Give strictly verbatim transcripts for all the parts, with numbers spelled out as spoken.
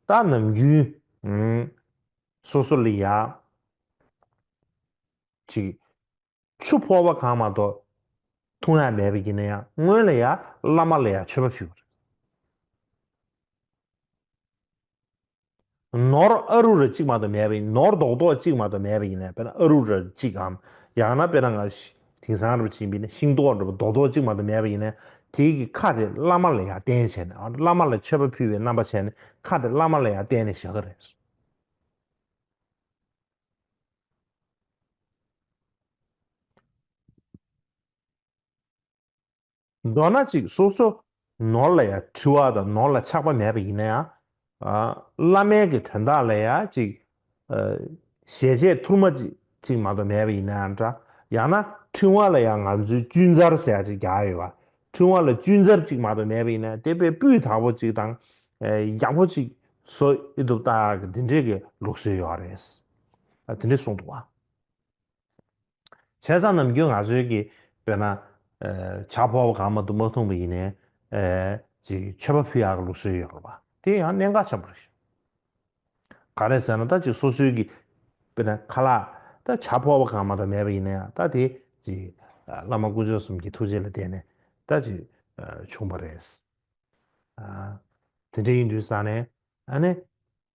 ད་ནམ་རྒྱུན་སོ་སོ་ལ་ཡ་ཅིག་ཆུ་ཕོར་པ་གང་མ་གཏོགས་འཐུང་ཡ་མེད་པ་ཡིན་ན་ཡང་སྔོན་ལ་ཡ་བླ་མ་ལ་ཡ་མཆོད་པ་ཕུལ་བ་རེད། ནོར་ཨ་རུ་ར་གཅིག་མ་གཏོགས་མེད་པ་ཡིན། ནོར་རྡོག་རྡོག་གཅིག་མ་གཏོགས་མེད་པ་ཡིན་ན། དཔེར་ན་ཨ་རུ་ར་གཅིག་གམ། ཡང་ན་དཔེར་ན་ང་དེང་སང་ར་བྱིན་པ་ཡིན་ན་ཤིང་ཏོག་འདྲ་པོ་རྡོག་རྡོག་གཅིག་མ་གཏོགས་མེད་པ་ཡིན་ན། དེའི་གི་ཁ་དེ་བླ་མ་ལ་ཡང་བསྟན་བྱས་ནས། ཨ། བླ་མ་ལ་མཆོད་པ་ཕུལ་བའི་རྣམ་པ་བྱས་ནས་ཁ་དེ་བླ་མ་ལ་ཡང་བསྟན་ནས་བཞག་གི་རེད། མདོར་ན་ཅིག་སོ་སོ་ནོར་ལ་ཡང་འཁྲི་བ་དང་ནོར་ལ་ཆགས་པ་མེད་པ་ཡིན་ན་ཡང་། ཨ། བླ་མའི་གི་དོན་དག་ལ་ཡང་ཅིག་ཨ། ཞལ་ཆད་ཐུར་མ་ཅིག་ཅིག་མ་གཏོགས་མེད་པ་ཡིན་ན་ཡང་འདྲ། ཡང་ན་ཕྲེང་བ་ལ་ཡང་ང་ཚོའི་བཅུད་རྫས་ཟེར་ཡ་ཅིག་རྒྱག་ཡོད་པ། ཕྲེང་བ་ལ་བཅུད་རྫས་ཅིག་མ་གཏོགས་མེད་པ་ཡིན་ན་དེ་དཔེ་སྤུས་དག་པོ་ཅིག་དང་། ཨ། ཡག་པོ་ཅིག་བཟོ་ཨེ་ཐུབ་ལྟ་གི་དེ་འདྲའི་གི་ལུགས་སྲོལ་ཡོད་རེད། ཨ། དེ་འདྲའི་གསུངས་འདུག་བ། བྱས་ཙང་ནམ་རྒྱུན་ང་ཚོའི་གི་དཔེར་ན། ཨ། ཇ་ཕོར་པ་གང་མ་གཏོགས་མ་འཐུང་བ་ཡིན་ནའི། ཨ། ཅིག་མཆོད་པ་ཕུལ་ཡག་གི་ལུགས་སྲོལ་ཡོད་རེད་པ། དེ་ཡང་གནད་འགག་ཆེན་པོ་རེད། ག་རེ་ཟེར་ན་ད་ཅིག་སོ་སོའི་གི་དཔེར་ན་ཁ་ལག་ད་ཇ་ཕོར་པ་གང་མ་གཏོགས་མེད་པ་ཡིན་ན་ཡང་ད་དེ་ཅིག་ཨ། བླ་མ་དཀོན་མཆོག་གསུམ་གྱི་ཐུགས་རྗེ་ལ་བརྟེན་ནས་ད་ཅིག་ཨ། བྱུང་བ་རེད། ཨ། དེ་འདྲ་ཡིན་དུས་ཙང་ནས་ཨ་ནི།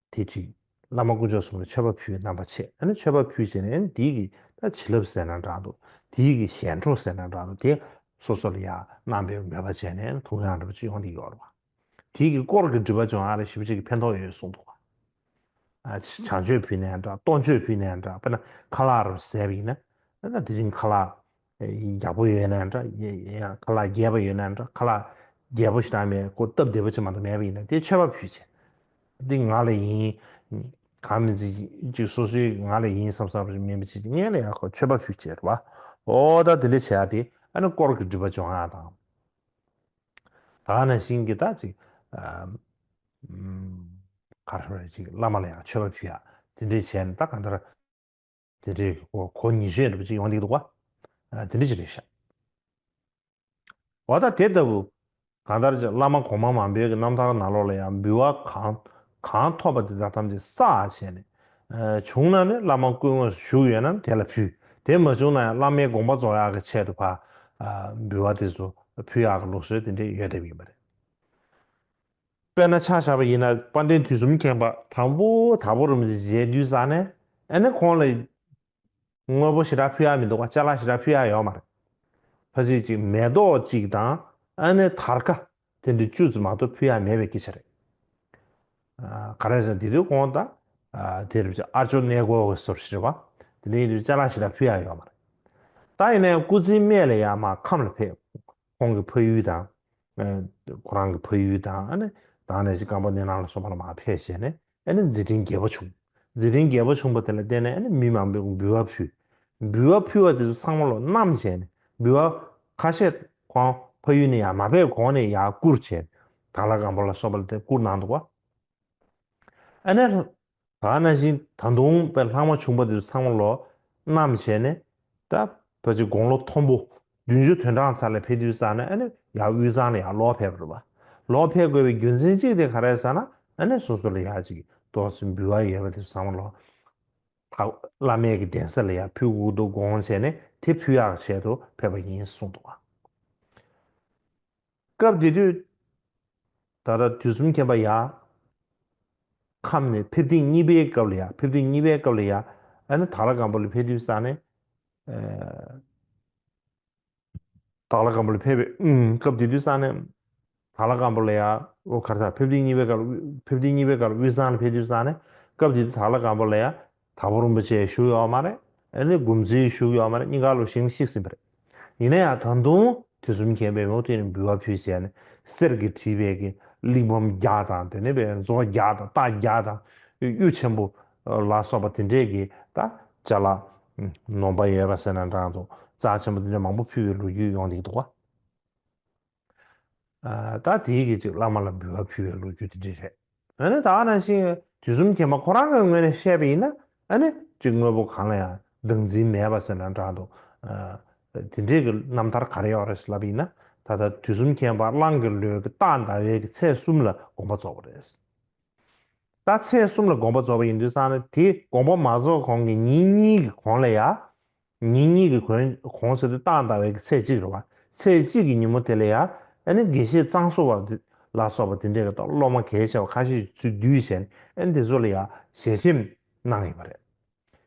དེ་གཅིག་བླ་མ་དཀོན་མཆོག་གསུམ་ལ་མཆོད་པ་ཕུལ་བའི་རྣམ་པ་བྱས། ཨ་ནི་མཆོད་པ་ཕུལ་བྱས་ནས་ཨ་ནི་དེའི་གི་ད་བྱིན་རླབས་ཟེར་ན་འདྲ་འདུག་དེའི་གི་ཞལ་འཕྲོག་ཟེར་ན་འདྲ་འདུག་དེ་སོ་སོ་ལ་ཡང་གནང་བའི་མོས་པ་བྱས་ནས་འཐུང་ཡག་འདྲ་པོ་ཅིག་ཡོང་གི་ཡོད་རེད་པ། དེའི་གི་དཀོར་གྱི་སྒྲིབ་པ་སྦྱོང་ཡག་ལ་ཞེ་པོ་ཅིག་གི་ཕན་ཐོགས་ཡོད་གསུངས་འདུག་ཨ། ཇ་མཆོད་ཕུལ་ནའི་འདྲ། གཏོར་མཆོད་ཕུལ་ནའི་འདྲ། དཔེར་ན་ཁ་ལག་རུ་ཟས་པ་ཡིན་ན། ཨ། ད་དེ་རིང་ཁ་ལག་ཡག་པོ་ཡོད་ན་འདྲ། ཡ། ཡ། ཁ་ལག་རྒྱས་པ་ཡོད་ན་འདྲ། ཁ་ལག་རྒྱས་པོ་ཞེ་དྲག་མེད། ཁོ་སྟབས་བདེ་པོ་ཅིག་མ་གཏོགས་མེད་པ་ཡིན་ན་དེ་མཆོད་པ་ཕུལ་བྱས། འདི་ང་ལ་ཡིན། གང་མིན་ཅིག་ཅིག་སོ་སོའི་ང་ལ་ཡིན་བསམ་བསམ་མིན་པ་ཅིག་ངས་ལ་ཡང་ཁོ་མཆོད་པ་ཕུལ་བྱས་རེད་པ། འོ་ད་དེ་འདྲ་བྱས་ཡག་དེ་ཨ་ནི་དཀོར་གྱི་སྒྲིབ་པ་སྦྱོང་ཡག་དང་། ད་ག་ནང་བཞིན་གྱི་ད་ཅིག་ཨ། ཨམ། ག་རེ་ཟེར། ཅིག་བླ་མ་ལ་ཡང་མཆོད་པ་ཕུལ་ཡག་དེ་འདྲ་བྱས་ནས་ད་གང་ལྟར། དེ་འདྲའི་གོ་གོ་ཉི་ཤུ་འདྲ་པོ་ཅིག་ཡོང་གི་འདུག་ག་ཨ། དེ་འདྲ་ཅིག་རེད་ཤག་འོ་ད་དེ་ལྟ་བུ། གང་ལྟར་ཅིག་བླ་མ་གོང་མ་མང་པོའི་གི་རྣམ་ཐར་ནང་ལོགས་ལ་ཡང་འབུལ་བ་གང་གང་ཐོབ་པ་དེ་དག་ཐམས་ཅད་བསགས་བྱས་ནས། ཨ། བྱུང་ན་ནི་བླ་མ་སྐུ་ངོས་སུ་བཞུགས་ཡོད་ན་ནི་དེ་ལ་ཕུལ། དེ་མ་བྱུང་ན་ཡང་བླ་མའི་དགོངས་པ་རྫོགས་ཡག་གི་ཆེད་དུ་ཕར། ཨ། འབུལ་བ་དེ་ཚོ་ཕུལ་ཡག་གི་ལུགས་སྲོལ་དེ་འདྲ་ཡོད་བསྡད་པ་ཡིན་པ་རེད། དཔེར་ན་ཆ་བཞག་པ་ཡིན་ན་དཔལ་ལྡན་དུས་གསུམ་མཁྱེན་པ་དང་པོ་དྭགས་པོ་རིན་པོ་ཆེ་མཇལ་དུས་ཙ་ནས་ཨ་ནི་ཁོང་ལ་དངོས་པོ་ཞེ་དྲག་ཕུལ་ཡག་མི་འདུག་ག་ཅ་ལག་ཞེ་དྲག་ཕུལ་ཡག་ཡོད་མ་རེད། ཕལ་ཆེར་ཅིག་མེ་ཏོག་གཅིག་དང་ཨ་ནི་དར་དཀར་དེ་འདྲ་བཅུ་ཙམ་མ་གཏོགས་ཕུལ་ཡག་མེད་པའི་སྐད་ཆ་རེད། ཨ། ག་རེ་ཟེར་ན་དེ་དུས་ཁོང་ད། ཨ། དེ་རེད་ཅེ་ཨ་ཅོ་གནས་སྐོར་གྱི་བཟོ་འདྲ་ཞིག་རེད་པ། དེ་འདྲ་ཡིན་དུས་ཅ་ལག་ཞེ་དྲག་ཕུལ་ཡག་ཡོད་མ་རེད། ད་ཡིན་ན་ཡང་སྐུ་ཚེའི་སྨད་ལ་ཡར་མར་ཁམས་ལ་ཕེབས། ཁོང་གི་ཕ་ཡུལ་དང་། ཨ། ཁོ་རང་གི་ཕ་ཡུལ་དང་། ཨ་ནི་ད་ག་ནང་བཞིན་སྐམ་པོ་ནེ་ནང་ལ་སོགས་པ་ལ་མར་ཕེབས་བྱས་ནས་ཨ་ནི་མཛད་འཕྲིན་རྒྱས་པོ་བྱུང་། མཛད་འཕྲིན་རྒྱས་པོ་བྱུང་བ་དེ་ལ་བརྟེན་ནས་ཨ་ནི་མི་མང་པོས་འབུལ་བ་ཕུལ། འབུལ་བ་ཕུལ་བ་དེ་ཚོ་ཚང་མ་ལོ་བསྣམས་བྱས་ནས། འབུལ་བ་ཁ་ཤས་ཁོང་ཕ་ཡུལ་ནས་ཡར་མ་ཕེབས་གོང་ནས་ཡར་བསྐུར་བྱས། དྭགས་ལྷ་སྒམ་པོ་ལ་སོགས་པ་ལ་དེ་བསྐུར་གནང་འདུག་པ། ཨ་ནི་ད་ག་ནང་བཞིན་ད་དུང་དཔེ་ལྷག་མ་བྱུང་བ་དེ་ཚོ་ཚང་མ་ལོ་བསྣམས་བྱས་ནས། ད་ཕལ་ཆེར་དགུང་ལོ་མཐོན་པོ་བདུན་ཅུ་དོན་གྲངས་ཚར་ལ་ཕེབས་དུས་ཙ་ནས་ཨ་ནི་ཡར་དབུས་གཙང་ལ་ཡར་ལོག་ཕེབས་པ་རེད་པ། ལོག་ཕེབས་དགོས་པའི་རྒྱུ་མཚན་གཅིག་དེ་ག་རེ་རེད་ཟེར་ན། ཨ་ནི་སོ་སོ་ལ་ཡར་ཅིག་ཏོག་ཙམ་འབུལ་བ་ཡོད་པ་དེ་ཚོ་ཚང་མ་ལོ། ད་བླ་མའི་གི་གདན་ས་ལ་ཡར་ཕུལ་དགོས་འདུག་དགོངས་བྱས་ནས་དེ་ཕུལ་ཡག་ཆེད་དུ་ཕེབས་པ་ཡིན་གསུངས་འདུག་ག་སྐབས་དེ་དུས་ད་ལྟ་དུས་གསུམ་མཁྱེན་པ་ཡར་ཁམས་ནས་ཕེབས་ཐེངས་གཉིས་པའི་སྐབས་ལ་ཡར། ཕེབས་ཐེངས་གཉིས་པའི་སྐབས་ལ་ཡར་ཨ་ནི་དྭགས་ལྷ་སྒམ་པོ་ལ་ཕེབས་དུས་ཙ་ནས། ཨ། དྭགས་ལྷ་སྒམ་པོ་ལ་ཕེབས་པའི། ཨུམ། སྐབས་དེ་དུས་ཙ་ནས་དྭགས་ལྷ་སྒམ་པོ་ལ་ཡར། ཨོ། ག་རེ་ཟེར། ཕེབས་ཐེངས་གཉིས་པའི་སྐབས། ཕེབས་ཐེངས་གཉིས་པའི་སྐབས་དབུས་གཙང་ལ་ཕེབས་དུས་ཙ་ནས། སྐབས་དེ་དུས་དྭགས་ལྷ་སྒམ་པོ་ལ་ཡར་དྭགས་པོ་རིན་པོ་ཆེ་བཞུགས་ཡོད་མ་རེད། ཨ་ནི་འགོ་འཛིན་བཞུགས་ཡོད་མ་རེད། གཉིས་ཀ་ལོ་ཞིང་གཤེགས་ཟིན་པ་རེད། ཡིན་ན་ཡང་ད་དུང་དུས་གསུམ་མཁྱེན་པས་མུ་མཐུད་ནས་འབུལ་བ་ཕུལ་བྱས་ནས། གསེར་གྱིས་བྲིས་པའི་གི་གླེགས་བམ་བརྒྱ་དང་། དེ་ནས་པའི་མཛོ་བརྒྱ་དང་རྟ་བརྒྱ་དང་། གཡུ་ཆེན་པོ་ལ་སོགས་པ་དེ་འདྲས་ཀྱི་ད་ཅ་ལག་ནོར་བ་ཡོད་པ་ཟེར་ན་འདྲ་འདུག་རྩ་ཆེན་པོ་དེ་འདྲས་མང་པོ་ཕུལ་བའི་ལོ་རྒྱུས་ཡོང་བསྡད་ཀྱི་འདུག་ག་ཨ། ད་དེའི་གི་ཅིག་བླ་མ་ལ་འབུལ་བ་ཕུལ་བའི་ལོ་རྒྱུས་དེ་འདྲས་རེད། ཨ་ནི་ད་ག་ནང་བཞིན་དུས་གསུམ་མཁྱེན་པ་ཁོ་རང་གི་ངོས་ནས་བཤད་པ་ཡིན་ན། ཨ་ནི་ཅིག་དངོས་པོ་གང་ལ་ཡང་བདག་འཛིན་མེད་པ་ཟེར་ན་འདྲ་འདུག་ཨ། དེ་འདྲས་ཀྱི་རྣམ་ཐར་ག་རེ་ཡོད་རེད་ལབ་པ་ཡིན་ན། ད་ལྟ་དུས་གསུམ་མཁྱེན་པ་གླང་གི་ལོའི་གི་སྟག་ཟླ་བའི་གི་ཚེས་གསུམ་ལ་དགོངས་པ་རྫོགས་པ་རེད། ད་ཚེས་གསུམ་ལ་དགོངས་པ་རྫོགས་པ་ཡིན་དུས་ཙང་ནས་དེ་དགོངས་པ་མ་རྫོགས་གོང་གི་ཉིན་གཉིས་ཀྱི་གོང་ལ་ཡ། ཉིན་གཉིས་ཀྱི་གོང་གོང་ཟེར་དུས་རྟགས་འདའ་བའི་ཚེས་གཅིག་རེད་བ། ཚེས་གཅིག་གི་ཉིན་མོ་དེ་ལ་ཡ། ཨ་ནི་དགེ་བཤེས་གཙང་བསོ་བ་ལ་སོགས་པ་དེ་འདྲས་ཀྱི་སློབ་མ་གལ་ཆེ་བ་ཁ་ཤས་ཚུར་བསྡུས་བྱས་ནས་ཨ་ནི་དེ་ཚོ་ལ་ཡ་ཞལ་ཆེམས་གནང་ཡོད་པ་རེད།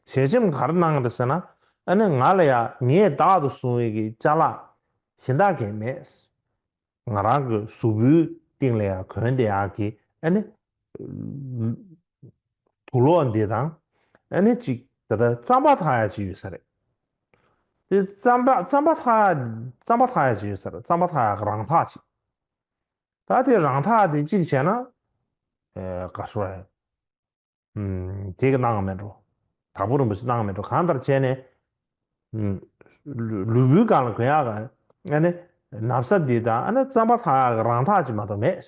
ཞལ་ཆེམས་ག་རེ་གནང་རེད་ཟེར་ན། ཨ་ནི་ང་ལ་ཡ་ངས་བདག་ཏུ་བཟུང་བའི་གི་ཅ་ལག་གཞན་དག་གས་མེད། ང་རང་གི་གཟུགས་པོའི་སྟེང་ལ་ཡང་གོན་བསྡད་ཡག་གི་ཨ་ནི་དུག་ལོག་འདི་དང་ཨ་ནི་ཅིག་ད་ལྟ་རྩམ་པ་འཐག་ཡག་ཅིག་ཡོད་ས་རེད། དེ་རྩམ་པ་རྩམ་པ་འཐག་ཡག་རྩམ་པ་འཐག་ཡག་ཅིག་ཡོད་ས་རེད། རྩམ་པ་འཐག་ཡག་གི་རང་འཐག་ཅིག་ད་དེ་རང་འཐག་དེ་གཅིག་བྱས་ན་ཨེ་ག་སོ་རེད། ཨུམ། དེ་ག་གནང་བ་མེད་འགྲོ། དྭགས་པོ་རིན་པོ་ཆེ་གནང་བ་མེད་འགྲོ། གང་ལྟར་བྱས་ནས། ཨུམ། ལུས་པོའི་སྒང་ལ་གོན་ཡག་ག་ཨ་ནི་ན་བཟའ་འདི་དང་ཨ་ནི་རྩམ་པ་འཐག་ཡག་གི་རང་འཐག་ཅིག་མ་གཏོགས་མེད།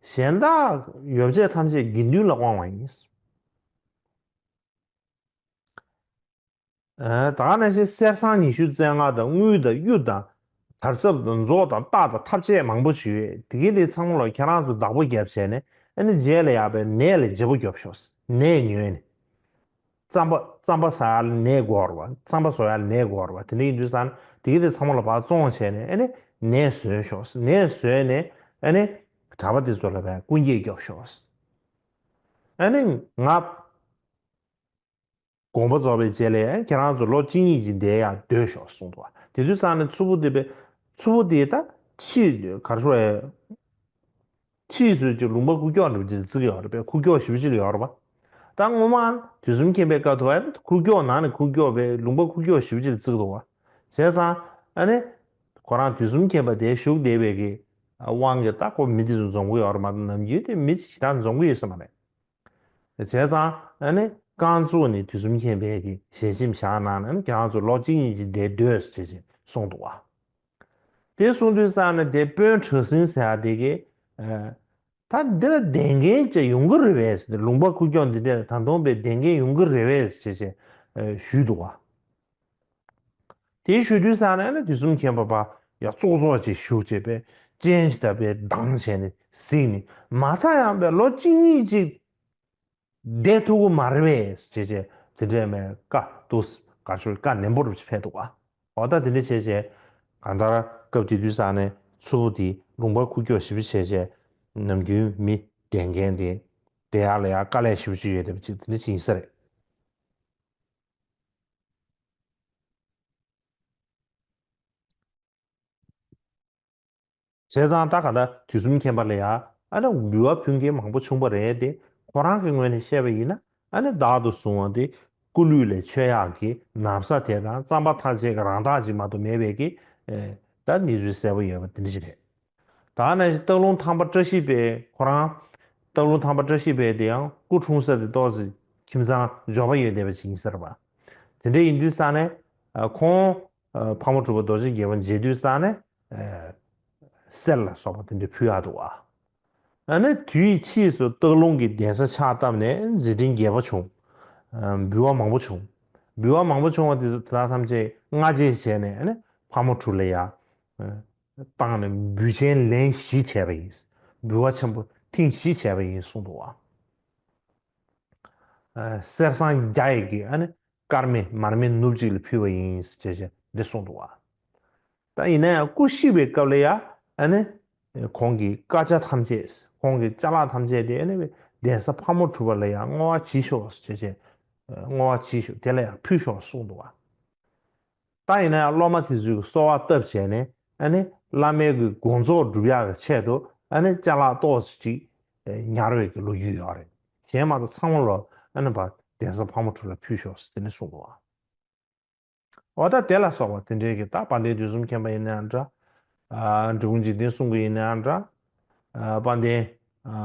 གཞན་དག་ཡོ་བྱད་ཐམས་ཅད་དགེ་འདུན་ལ་དབང་བ་ཡིན། ཨ། ད་ག་ནང་བཞིན་གསེར་སྲང་ཉི་ཤུ་རྩ་ལྔ་དང་དངུལ་དང་གཡུ་དང་དར་ཟབ་དང་རྫོགས་དང་རྟགས་དང་ཐབས་ཆས་མང་པོ་ཞིག་ཡོད། དེ་གའི་དེ་ཚང་མ་ལ་ཁྱེད་རང་ཚོ་བདག་པོ་བརྒྱབ་བྱས་ནས་ཨ་ནི་རྗེས་ལ་ཡག་པའི་ནས་ལ་བརྗེ་པོ་རྒྱོབ་ཤོག་ནས་ཉོས་ནས། རྩམ་པ་རྩམ་པ་ཟ་ཡག་ལ་ནས་དགོས་རེད་བ། རྩམ་པ་བཟོ་ཡག་ལ་ནས་དགོས་རེད་བ། དེ་འདྲ་ཡིན་དུས་ཙང་ནས་དེ་གའི་དེ་ཚང་མ་ལ་ཕར་བཙོང་བྱས་ནས་ཨ་ནི་ནས་བཟོས་ཤོག་ནས་བཟོས་ནས་ཨ་ནི་གྲྭ་པ་དེ་ཚོ་ལ་བས་སྐུ་འགྱེད་རྒྱོབ་ཤོག་ཨ་ནི་ང་དགོངས་པ་རྫོགས་པའི་རྗེས་ལ་ཁྱེད་རང་ཚོ་ལོ་གཅིག་གཉིས་ཀྱི་འདས་ཡག་སྡོད་ཤོག་གསུངས་འདུག་བ། དེ་དུས་ཙང་ནས་མཚུར་ཕུ་དེ་བས་མཚུར་ཕུ་དེ་ད་ཕྱིས་ག་རེ་ཞུ་དགོས་རེད། ཕྱིས་སུ་ཀྱི་ལུང་པ་ཁུག་ཀྱོག་འདྲ་པོ་ཅིག་བརྩི་གི་ཡོད་རེད་པས། ཁུག་ཀྱོག་ཞེ་པོ་ཅིག་ལ་ཡོད་རེད་པ། ད་སྔོན་མ་དུས་གསུམ་མཁྱེན་པའི་སྐབས་དུ་བ་ཁུག་ཀྱོག་ནང་ནས་ཁུག་ཀྱོག་པའི་ལུང་པ་ཁུག་ཀྱོག་ཞེ་པོ་ཅིག་ལ་བརྩི་གི་འདུག་བ། བྱས་ཙང་ཨ་ནི་ཁོ་རང་དུས་གསུམ་མཁྱེན་པ་དེ་བཞུགས་བསྡད་པའི་གི་དབང་གིས་ད་ཁོ་མི་དེ་ཚོ་འཛོམས་གི་ཡོད་རེད་མ་གཏོགས་ནམ་རྒྱུན་དེ་མི་ཞེ་དྲག་འཛོམས་གི་ཡོད་ས་མ་རེད། བྱས་ཙང་ཨ་ནི་རྐང་བཙུགས་ནས་དུས་གསུམ་མཁྱེན་པའི་གི་ཞལ་ཆེམས་བཞག་གནང་ནས་ཨ་ནི་ཁྱེད་རང་ཚོ་ལོ་གཅིག་གཉིས་ཀྱི་འདས་སྡོད་ཟེར་བྱས་བྱས་གསུངས་འདུག་བ། དེ་གསུངས་དུས་ཙང་ནས་དེ་དཔོན་གྲགས་འཛིན་ཟེར་ཡག་དེ་གིས་ཨ། ད་འདི་ལ་བསྡད་མཁན་ཅིག་ཡོང་གི་རེད་པས་ཟེར་ཏེ། ལུང་པ་ཁུག་ཀྱོག་འདི་འདྲ་ད་དུང་བས་བསྡད་མཁན་ཡོང་གི་རེད་པས་ཟེར་བྱས་བྱས་ཨ་ཞུས་འདུག་བ། དེ་ཞུ་དུས་ཙང་ནས་ཨ་ནི་དུས་གསུམ་མཁྱེན་པ་ཕར་ཡར་ཙོག་ཙོག་ཅིག་བཞུགས་བྱས་པས་སྤྱན་ཞིག་ད་པས་སྡང་བྱས་ནས་གཟིགས་ནས་མ་ཚད་ཡང་པས་ལོ་གཅིག་གཉིས་ཅིག་བསྡད་ཐུབ་ཀྱི་མ་རེད་པས་ཟེར་བྱས་བྱས་དེ་འདྲས་མས་བཀའ་འདུག་ག་ཞུ་བཀའ་ནན་པོ་རུ་ཕེབས་འདུག་བ། འོ་ད་དེ་འདྲས་བྱས་བྱས་གང་ལྟར་སྐབས་དེ་དུས་ཙང་ནས་མཚུར་ཕུ་དེ་ལུང་པ་ཁུག་ཀྱོག་ཞེ་པོ་བྱས་བྱས་ནམ་རྒྱུན་མི་བསྡད་མཁན་དེ་བསྡད་ཡག་ལ་ཡང་དཀའ་ལས་ཞེ་པོ་ཅིག་ཡོད་བསྡད་པ་ཅིག་དེ་འདྲས་ཅིག་ཡིན་ས་རེད། བྱས་ཙང་ད་ག་ད་དུས་གསུམ་མཁྱེན་པ་ལ་ཡ་ཨ་ནི་འབུལ་བ་ཕུལ་མཁན་མང་པོ་བྱུང་བ་རེད་དེ། ཁོ་རང་གི་ངོས་ནས་བཤད་པ་ཡིན་ན་ཨ་ནི་བདག་ཏུ་བཟུང་བ་དེ་སྐུ་ལུས་ལས་མཆོད་ཡག་གི་ན་བཟའ་དེ་དང་རྩམ་པ་འཐག་བྱེད་ཀྱི་རང་འཐག་ཅིག་མ་གཏོགས་མེད་པའི་གི་ཨེ་ད་གནས་ཚུལ་གསལ་པོ་ཡོད་པ་དེ་འདྲ་ཞིག་རེད། ད་ནང་བཞིན་སྟག་ལུང་ཐང་པ་བཀྲ་ཤིས་དཔལ་ཁོ་རང་། སྟག་ལུང་ཐང་པ་བཀྲ་ཤིས་དཔལ་དེ་ཡང་སྐུ་འཁྲུངས་ས་དེ་ཏོག་ཙམ་ཁྱིམ་ཚང་འབྱོར་པ་ཡོད་བསྡད་པ་ཅིག་ཡིན་ས་རེད་པ། དེ་འདྲ་ཡིན་དུས་ཙང་ནས་ཨ་ཁོང་ཨ་ཕག་མོ་གྲུ་པ་རྡོ་རྗེ་རྒྱལ་པོ་མཇལ་དུས་ཙང་ནས་ཨ་གསེར་ལ་སོགས་པ་དེ་འདྲ་ཕུལ་ཡག་འདུག་བ། ཨ་ནི་དུས་ཕྱིས་སུ་སྟག་ལུང་གི་གདན་ས་ཕྱག་བཏབ་ནས་མཛད་འཕྲིན་རྒྱས་པ་བྱུང་། ཨ་འབུལ་བ་མང་པོ་བྱུང་། འབུལ་བ་མང་པོ་བྱུང་བ་དེ་ཚོ་དེ་དག་ཐམས་ཅད་སྔ་རྗེས་བྱས་ནས་ཨ་ནི་ཕག་མོ་གྲུ་ལ་ཡ་ཨ་བཏང་ནས་འབུལ་ཆེན་ལན་བཞི་བྱས་པ་ཡིན། འབུལ་བ་ཆེན་པོ་ཐེངས་བཞི་བྱས་པ་ཡིན་གསུངས་འདུག་བ། ཨ་གསེར་སྲང་བརྒྱ་ཡི་གི་ཨ་ནི་དཀར་མེ་མར་མེ་ནུབ་གཅིག་ལ་ཕུལ་བ་ཡིན་ཞེས་བྱས་འདི་གསུངས་འདུག་བ། ད་ཡིན་ན་ཡང་སྐུ་གཤེགས་པའི་སྐབས་ལ་ཡ་ཨ་ནི་ཁོང་གི་དཀར་ཆག་ཐམས་ཅད་ཁོང་གི་ཅ་ལག་ཐམས་ཅད་དེ་ཨ་ནི་གདན་ས་ཕག་མོ་གྲུ་པ་ལ་ཡ་བསྔོ་བ་བྱེད་ཤོག་ཞེས་བྱས་བསྔོ་བ་བྱེད་ཤོག་དེ་ལ་ཡ་ཕུལ་ཤོག་གསུངས་འདུག་བ། ད་ཡིན་ན་ཡང་སློབ་མ་དེ་ཚོས་གསོལ་བ་བཏབ་བྱས་ནས་ཨ་ནི་བླ་མའི་གི་དགོངས་རྫོགས་སྒྲུབ་ཡག་གི་ཆེད་དུ་ཨ་ནི་ཅ་ལག་ཏོག་ཙམ་ཅིག་ཉར་བའི་གི་ལོ་རྒྱུས་ཡོད་རེད། གཞན་མ་གཏོགས་ཚང་མ་ལོ་ཨ་ནི་བ་གདན་ས་ཕག་མོ་གྲུ་ལ་ཕུལ་ཤོག་ཟེར་དེ་ནས་གསུངས་འདུག་བ། འོ་ད་དེ་ལ་སོགས་པ་དེ་འདྲའི་གི་ད་དཔལ་ལྡན་དུས་གསུམ་མཁྱེན་པ་ཡིན་ན་ཡང་འདྲ། ཨ་འབྲི་གུང་འཇིག་རྟེན་གསུང་གི་ཡིན་ན་ཡང་འདྲ། ཨ་དཔལ་ལྡན་ཨ་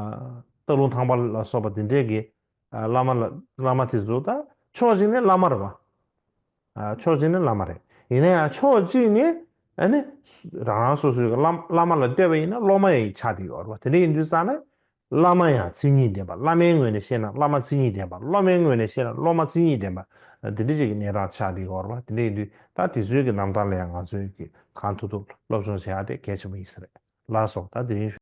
སྟག་ལུང་ཐང་པ་ལ་སོགས་པ་དེ་འདྲའི་གི་ཨ་བླ་མ་ལ་བླ་མ་དེ་ཚོ་ད་ཕྱོགས་གཅིག་ནས་བླ་མ་རེད་བ། ཨ་ཕྱོགས་གཅིག་ནས་བླ་མ་རེད། ཡིན་ན་ཡང་ཕྱོགས་གཅིག་ནས་ཨ་ནི་རང་རང་སོ་སོའི་གི་བླ་བླ་མ་ལ་ལྟོས་པ་ཡིན་ན་སློབ་མ་ཡང་ཆགས་བསྡད་ཡོད་རེད་བ། དེ་འདྲ་ཡིན་དུས་ཙང་ནས། བླ་མ་ཡང་མཚན་ཉིད་ལྡན་པ། བླ་མའི་ངོས་ནས་བཤད་ན་བླ་མ་མཚན་ཉིད་ལྡན་པ། སློབ་མའི་ངོས་ནས་བཤད་ན་སློབ་མ་མཚན་ཉིད་ལྡན་པ། འདི་འདྲ་ཅིག་གི་གནས་སྟངས་ཆགས་བསྡད་ཀྱི་ཡོད་རེད་བ། དེ་འདྲ་ཡིན་དུས་ད་དེ་ཚོའི་གི་རྣམ་ཐར་ལ་ཡང་ང་ཚོའི་གི་གང་ཐུབ་ཐུབ་སློབ་སྦྱོང་བྱེད་ཡག་དེ་གལ་ཆེན་པོ་ཡིན་ས་རེད། ལགས་སོ། ད་དེ་རིང་ཞུ།